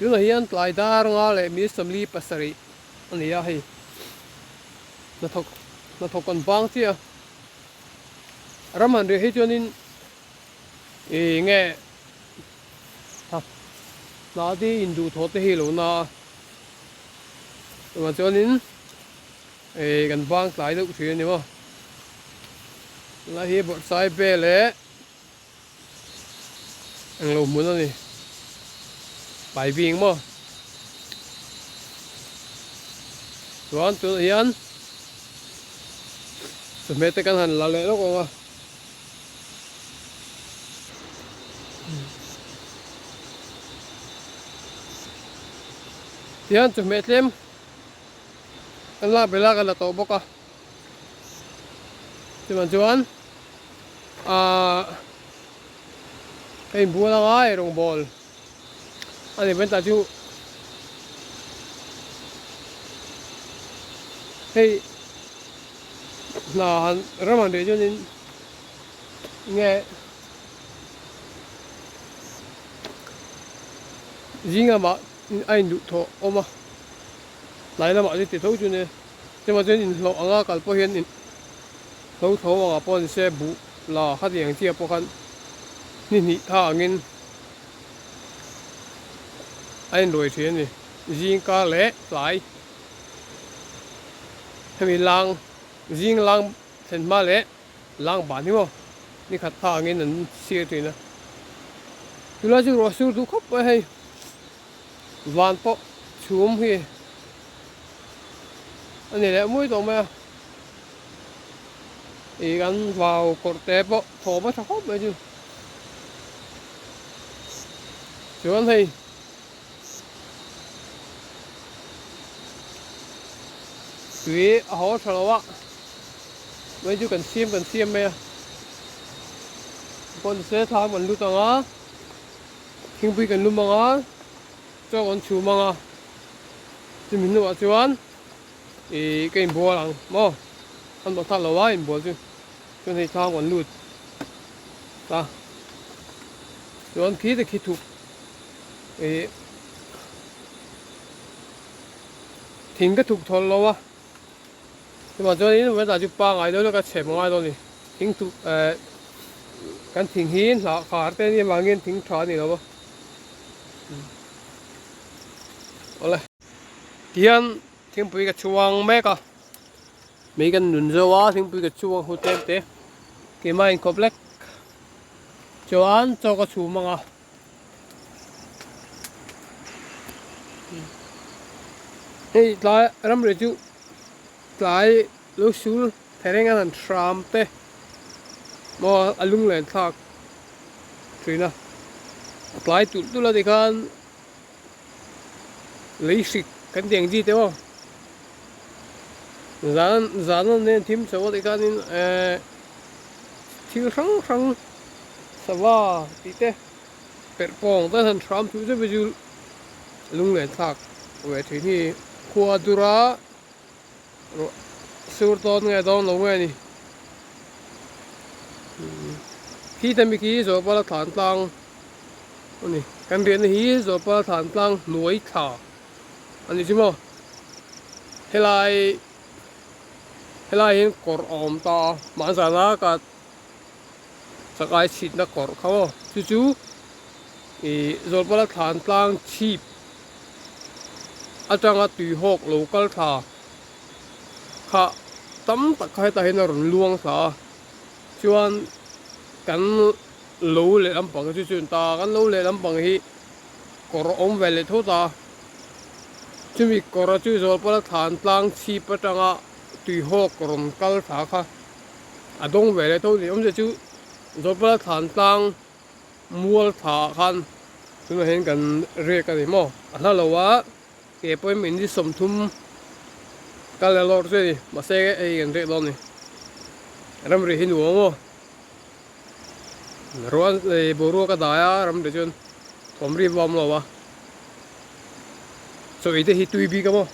Tunah hian tlai dar nga leh mi 47 a ni a hei hnathawk hnathawk an bang chiah a ram han rih hi chuanin ih nge ha hna te induhthawh te hi a lo na a chuvang chuanin ih kan bang tlai deuh thin a ni maw tunlai hi bawrhsaibe leh. Englo hmun a ni. Pai bing maw? Chuan tunah hian chawhmeh te kan han la leh lawk ang a. Tihian chawhmeh tlem kan lak belh a kan la tawh bawk a. Chuvang chuan ahh ka inbual anga eirawng bawl a ni mai ta chu hei hna han ram han reh chuanin nge zing lamah a induh thawh awm a tlai lamah chu ti tho chu nia. Chuvang chuan inhlawh anga kal pawh hian in hlo tho angah pawh ni se buh la khatiang chiah pawh khan ni hnih tha angin a inruai thin a ni. Zing kar leh tlai hemi lang zing lang thlen hma leh lang ban hi maw ni khat tha angin an sir thin a. Tunlai chu ruah sur duh khawp mai hei van pawh chhum hi. A ni leh mui tawh mai a ih kan vau kawrh te pawh thawm a tha khawp mai chu chuan hei tui a haw tha lo a mai chu kan siam kan siam mai a pawn se thlam kan lut ang a thingpui kan lum ang a chaw kan chhum ang a. Chumi hnuah chuan ih ka inbual ang maw an bawh thlak lo a inbual chu chuan hei thlang an lut ta chuan khi te khi thuk ih thing ka thuk thawl lo a chuvang chuan in hetah chu pangai deuh lek a chhem ngai dawn a ni thing thuk eh kan thing hi hnah khar te a nih avangin thing tha a ni lo a. Awle tihian thingpui ka chhuang mek a mei kan nun zo a thingpui ka chhuang hu tlem te keimah inkhawp lek chuan chaw ka chhum ang a hei tlai ramri chu tlai lo sul thereng an han hram te maw a lunglen thlak thin a a tlai tulh tulh a tikhan. Lei hrik kan tih ang chi te aw zan zan a nen thim chho a tih khanin ehh thil hrang hrang sava tih te perh pawng te han hram thuh zeuh hi chu lunglen thlak ve thin hi khua dura ruah sur dawn nge dawn lo nge ni khi te mi khi zawhpala thlan tlang. A ni, kan riahna hi Zawlpal thlan tlang hnuai thla a ni chu maw? Helai helai hian kawr a awm ta a, mahzana ka chakai chhitna kawr kha maw chu chu ih Zawlpala thlan tlang chhip atanga tuihawk lo kal thla kha tam tak kha hetah hian a rawn luang thla a, chuan kan. Lo leh lampang chu chun ta kan lo leh lampang hi kawr a awm ve leh tho ta. Chumi kawr chu Zawlpala thlan tlang chhip atanga tuihawk rawn kal thla kha a dawng ve leh tho ni. Awmzia chu Zawlpala thlan tlang mual thla ah khan tunah hian kan riak a ni maw? A hla lo a ke pawhin minute 30 kal leh lawr chu a ni. Mahse hei kan riak dawn a ni. Ramri hi nuam maw? Rual leh boruak a dai a ram te chuan thawm ri vawm lo a chaw ei te hi tui bik a maw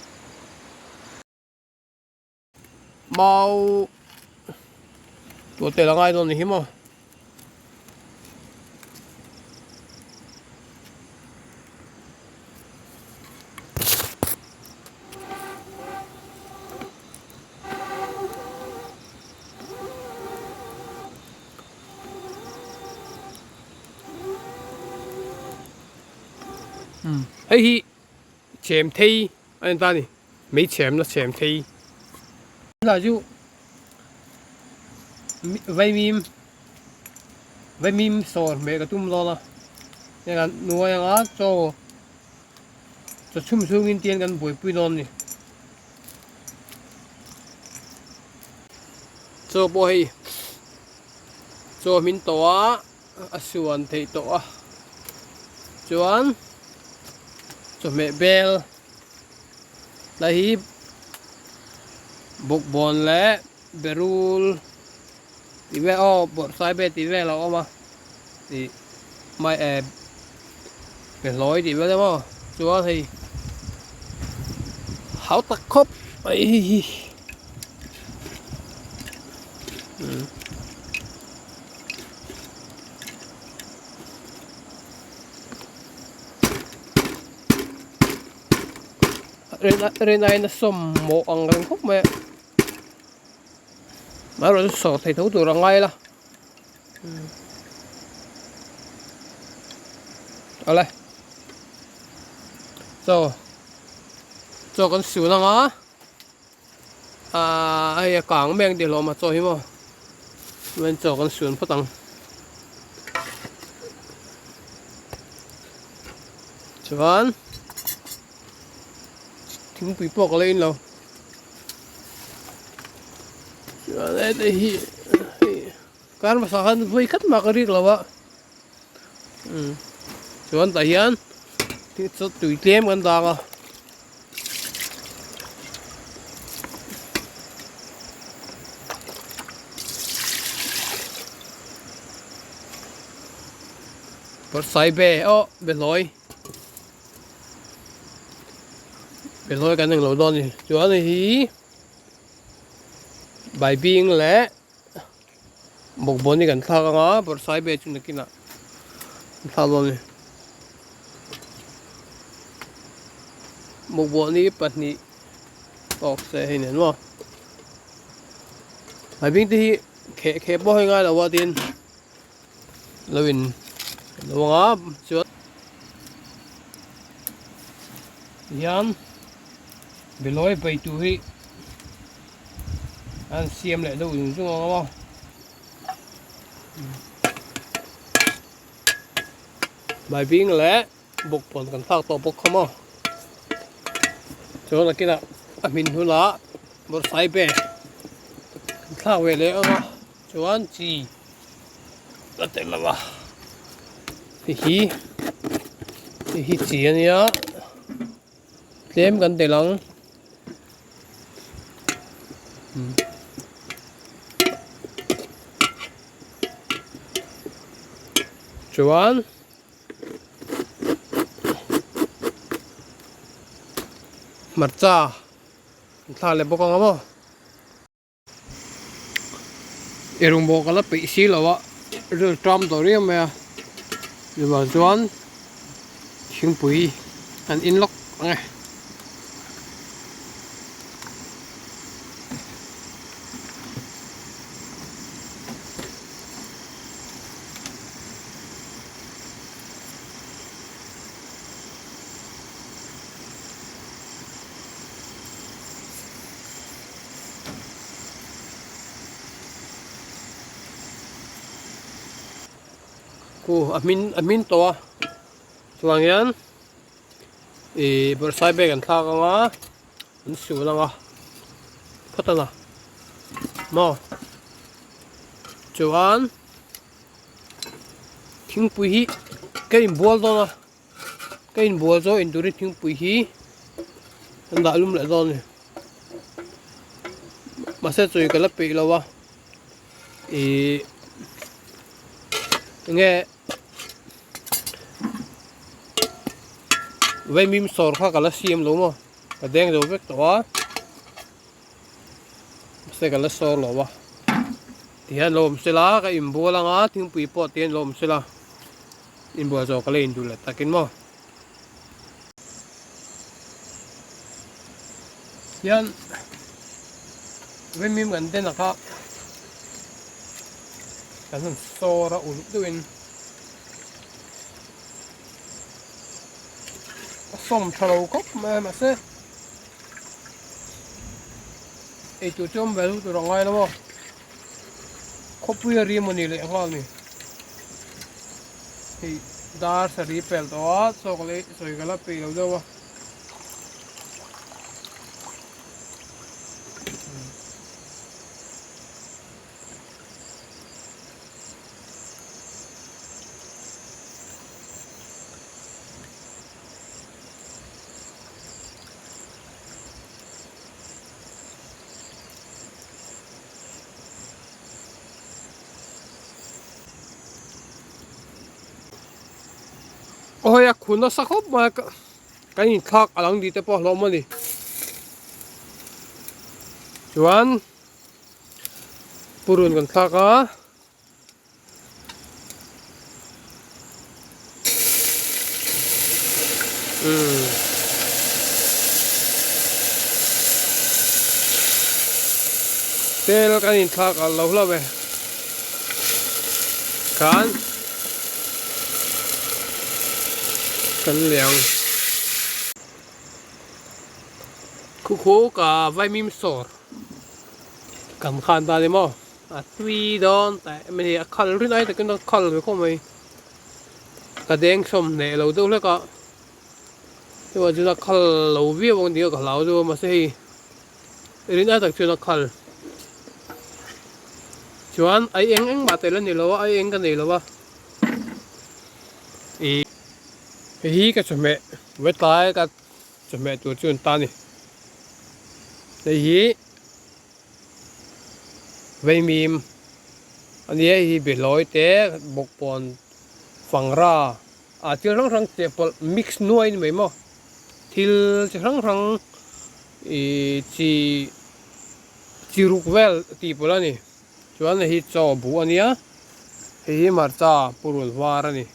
mau tuah tel a ngai dawn a ni hi maw. Hei hi chhem thei a ni ta a ni, mei chhemna chhem thei. Tunah chu vaimim vaimim sawr hmeh ka tum dawn a, heng an hnuai anga chaw chaw chhum chhungin tian kan buaipui dawn a ni. Chaw pawh hei chaw hmin tawh a a suan theih tawh a chuan chawhmeh bel lai hi bawkbawn leh berul tih vel aw bawrhsai vel tih vel a awm a ih mai eh behlawi tih vel emaw chuan hei hau tak khawp mai hei hi umm. Rin aiin a sawm mawh ang reng khawp mai a amaherawhchu sawr thei tho tur a ngai la. Awle chaw chaw kan sun anga ahh hei a kang mek ang tih hlawm a chaw hi maw chuan chaw kan sun phawt ang chuan thingpui pawh ka la in lo. Chuan heta hi hei kar hmasa khan vawi khat mah ka rik lo a umm chuan tah hian tui tlem kan dang a. Bawrhsaibe aw behlawi. Behlawi kan englo dawn a ni chuan hei hi baibing leh bawkbawn hi kan thlak ang a bawrhsai vel chu nakinah kan thlak dawn a ni bawkbawn hi pahnih tawk se hei nen maw baibing te hi kheh kheh pawh a ngai lo a tin. Lo in lo ang a chuan tihian behlawi pai tur hi an siam leh deuh zung zung ang a maw baibing leh bawkbawn kan thlak tawh bawk kha maw chuan nakinah a hmin hunah bawrhsaibe kan thlak ve leh ang a. Chuan chi a tel lo a hei hi hei hi chi a nia tlem kan tel ang chuan hmarcha an thlak leh bawk ang a maw. Eirawng bawk a la peih si lo a ril ṭam tawh riau mai a chuvang chuan thingpui an in lawk ang e. Khu a hmin a hmin tawh a chuan hian ih bawrhsai bag an thlak ang a an sul ang a phawt a la maw chuan thingpui hi ka inbual dawn a. Ka inbual zawh inturin thingpui hi an dah lum leh dawn a ni mahse chawi ka la peih lo a ihh enge vaimim sawr kha ka la siam lo maw ka deng zo vek tawh a mahse ka la sawr lo a tihian lo awm sela ka inbual ang a thingpui pawh tihian lo awm sela. Inbual zawh ka la induh leh takin maw. Hian vaimim kan den a kha kan han sawr a uluk deuhin. sawm tha lo khawp mai a mahse eitur chu awm ve deuh tur a ngai lo a khawpui a ri mawni leh nghal ni hei dar sarih pel tawh a chawk leh sawi ka la peih lo deuh a. Aw hei a khu nasa khawp mai a kan inthlak a lang tih te pawh a hlawm a ni chuan purun kan thlak a. Umm tel kan inthlak a lo hlauh e khan kan liang khu khu ka vaimim sawr kan khan ta ni maw. A tui dawn teh mai a ni a khal rin ai takin a khal ve khawp mai ka deng sawm hneh lo deuh hlek a chuvang chuan a khal lo viau ang tih ka hlau deuh a mahse hei rin ai tak chuan a khal chuan ai eng engmah tel a ni lo a ai eng ka nei lo a ih hei hi ka chawhmeh vetlai ka chawhmeh tur chu an ta a ni hei hi. Vaimim a nia hei hi behlawi te bawkbawn fangra ah thil hrang hrang cheh pawlh mix nuai a ni mai maw thil chi hrang hrang ih chi chi ruk vel tih pawlh a ni chuan hei hi chaw buh a nia hei hi hmarcha purun var a ni.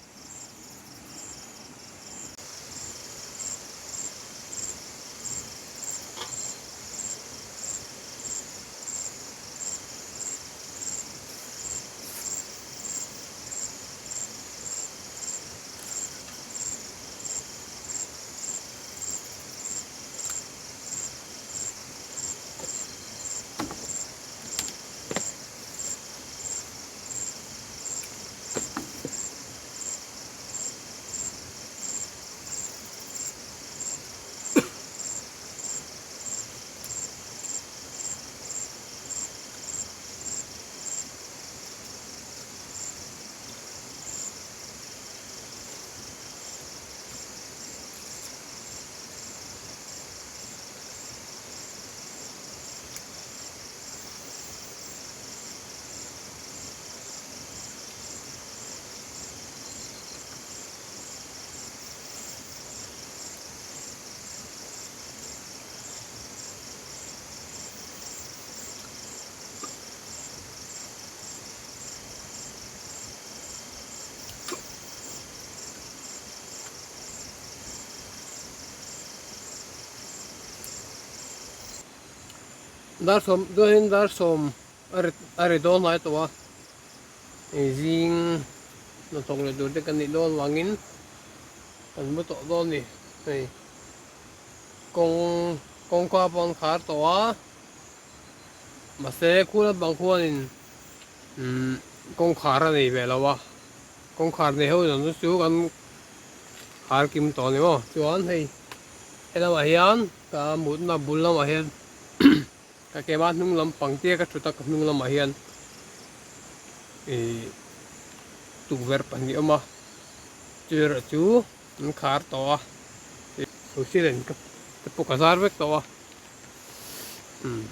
Dar sawm duahin dar sawm a ri dawn hnai tawh a zing hnathawk leh tur te kan nih dawn vangin kan mu tawh dawn a ni hei kawng kawngka pawh an khar tawh a mahse khu lampang khuanin umm kawngkhar a nei ve lo a kawngkhar nei ho zawng chu kan khar kim tawh a ni maw chuan hei helamah hian ka mutna bul lamah hian. Ka kema hnung lam pang tia ka thut a ka hnung lamah hian ih tukverh pahnih a awm a chu erawh chu an khar tawh a social in ka te pawh ka zar vek tawh a umm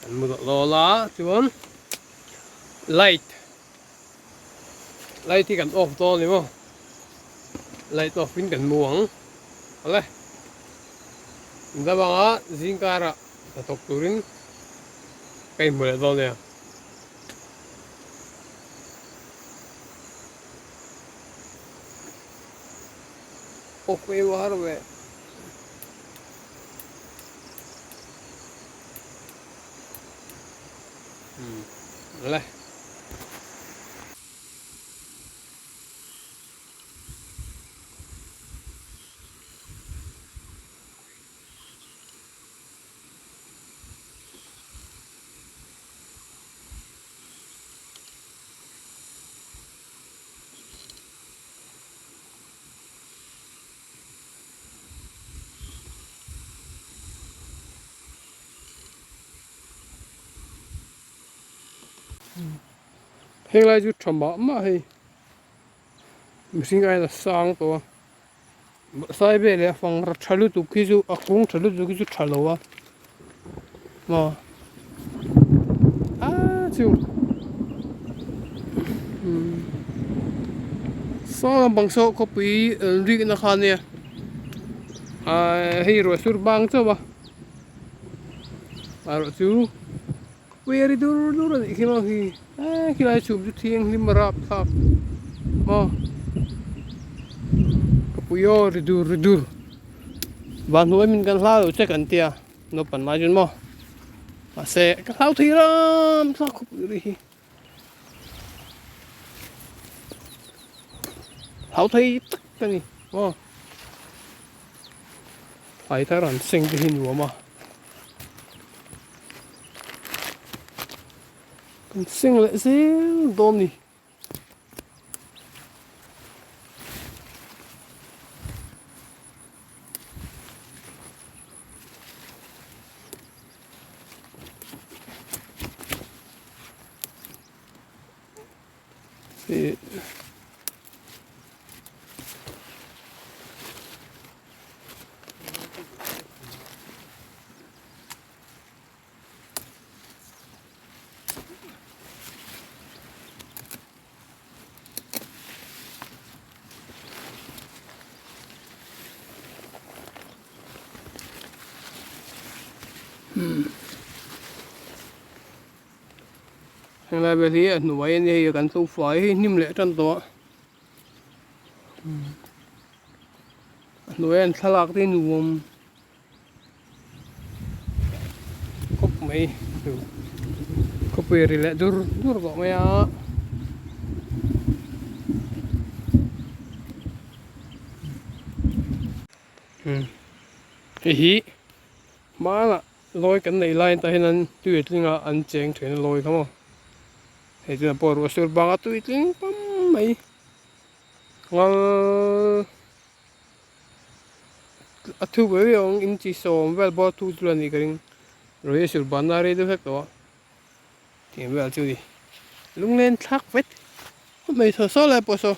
an mu dawh dawn a chuan light light hi kan off dawn a ni maw light off in kan mu ang awle dam anga zingkarah. Hnathawk turin ka inhmu leh dawn nia. Aw ka eu har ve. Hmm, le. Heng lai chu tha mah mah hei mihring aiin a sang tawh a sai vel leh a fang tha lutuk khi chu a kung tha lutuk khi chu tha lo a maw aaa chu umm saw lampang saw khawpui rikna kha ania ahh hei ruah sur bang chauh a erawh chu. Puia ri dur dur a nih khi maw khi eee khilai chhum chu thianghlim a rap thlak maw ka pui aw ri dur ri dur van hnuai min kan hlau lo che kan tia naupang lai chuan maw mahse ka hlau thei ram thlak khawp ri hi hlau thei tak ka ni maw thlai thar an seng te hi nuam a. Kan seng leh zel dawn ni. Henglai vel hi a hnuai a nia hei kan tlo fai hei hnim leh tan tawh a a hnuai an thlalak te hi nuam. Khawp mai chu khawpui ri leh dur dur tawh mai a. Hei hi hmanah lawi kan neih lai tah hian an tui tling a an cheng thin a lawi kha maw hei chuan pawh ruah sur bang a tui tling pam mai ngal. A thu ber hi awng inchi sawm vel bawr thu chu a nih ka ring ruih a sur ban a rei deuh hlek tawh a tih vel chu a ni lunglen thlak vet mai saw saw lai pawh saw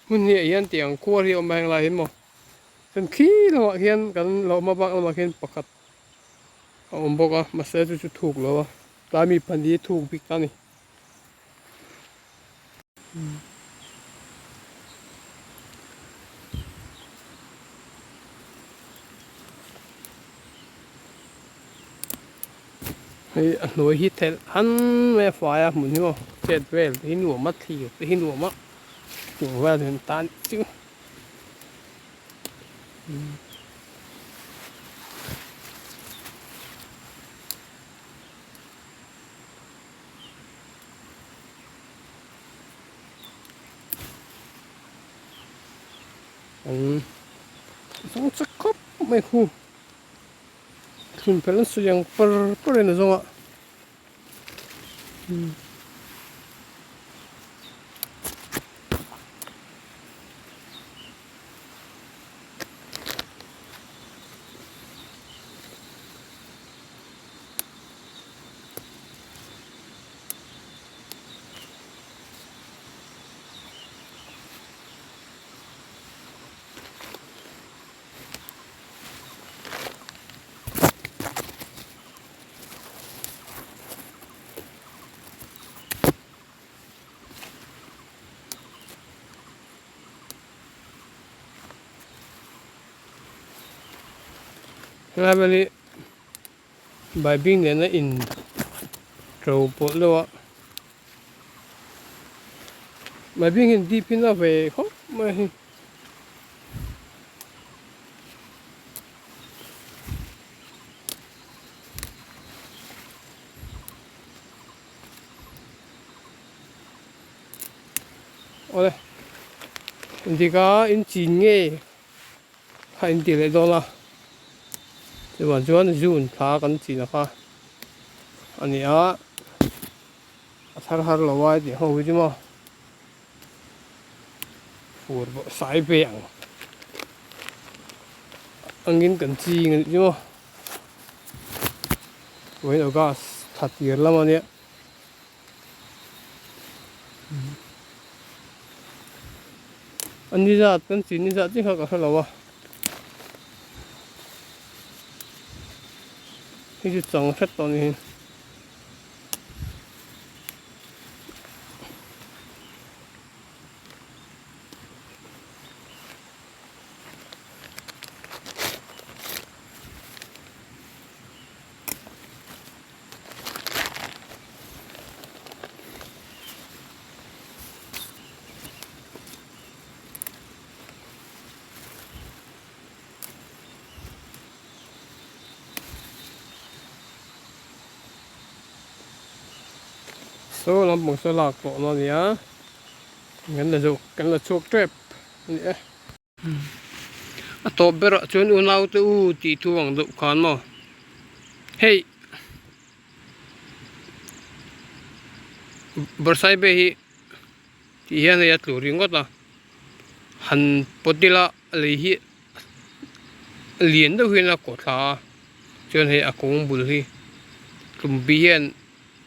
hmun hi ah hian tiang khuar hi a awm a henglai hi maw chuan khi lamah khian kan lo awm a bak lamah khian pakhat a awm bawk a mahse chu chu thuk lo a tlai mi pahnih hi thuk bik ta a ni. Hei a hnuai hi thelh han mai a fai a hmun hi maw chet vel te hi nuam a thlir te hi nuam a chung vel hian tan chu. An zawng chak khawp mai khu thlun fel an sawi ang par par in a zawng a. Helai vel hi Baibing nena in to pawlh deuh a Baibing hian dip hi na ve khawp mai a hei. Awle engtikah in chin nge kha in ti leh dawn a chuvang chuan June thla kan chin a kha a ni a a thar har lo a tih ho hi chu maw fur pawh sai ve ang angin kan ching a nih chu maw vawiin August thla tir lam a nia. A ni zat kan chin ni zat chiah kha ka hre lo a. Hei chu chang hret tawh a ni hi. Saw lampang saw lak tawh na ania kan la zo kan la chhuak tep a ni e. A tawp berah chuan unau te u tih thu ang deuh khan maw hei Bawrhsaibe hi tih hian hei a tlu ringawt a han pawt ila lei hi lian deuh hian a kaw thla a chuan hei a kawng bul hi tlumpi hian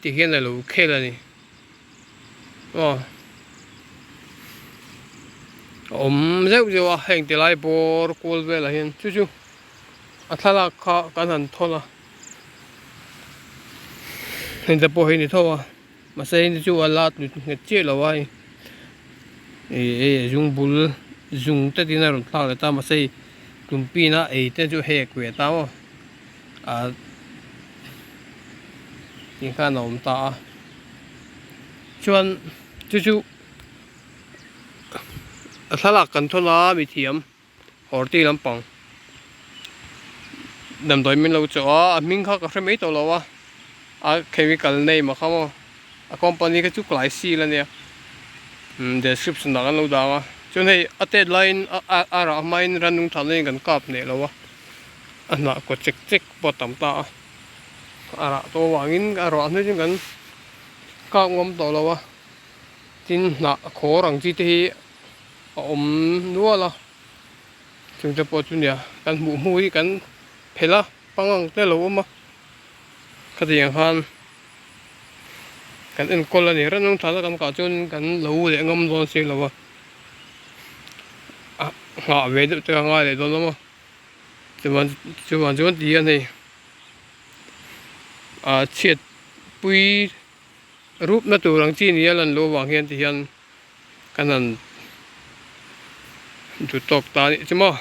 ti hian a lo khel a ni aw a awm zeuh zeuh a heng ti lai bawr kual velah hian chu chu a thlalak kha kan han thawn a heng te pawh hi a ni tho a mahse heng te chu a la nghet chiah lo a hei ih hei a zung bul zung te tin a rawn thlak leh ta mahse hei tumpi na ei te chu hei a kuah ta maw ah tih khan a awm ta a chuan chu chu a thlalak kan thawn a mithiam horti lampang damdawi min lo chawh a a hming kha ka hre mai tawh lo a a chemical name a kha maw a company kha chu Glycil a nia umm description ah kan lo dang a chuan hei a tet laiin a a rah hmain rannung tha laiin kan kap hneh lo a. A hnah kaw chek chek pawh a tam ta a a rah tawh avangin a rah hnu chu kan kak ngawm tawh lo a tin hnah khawr ang chi te hi a awm nual a chung te pawh chu nia kan hmuh hmuh hi kan phelh a pangang te a lo awm a khatiang khan kan enkawl a ni reng thana kan kah chuan kan lo leh ngam dawn si lo a a nghah ve deuh te a ngai leh dawn a maw. Chuan chuan chuan ti hian hei ah chhiat pui rup na tur ang chi nia lan loh avang hian ti hian kan han duh tawk ta a nih chu maw.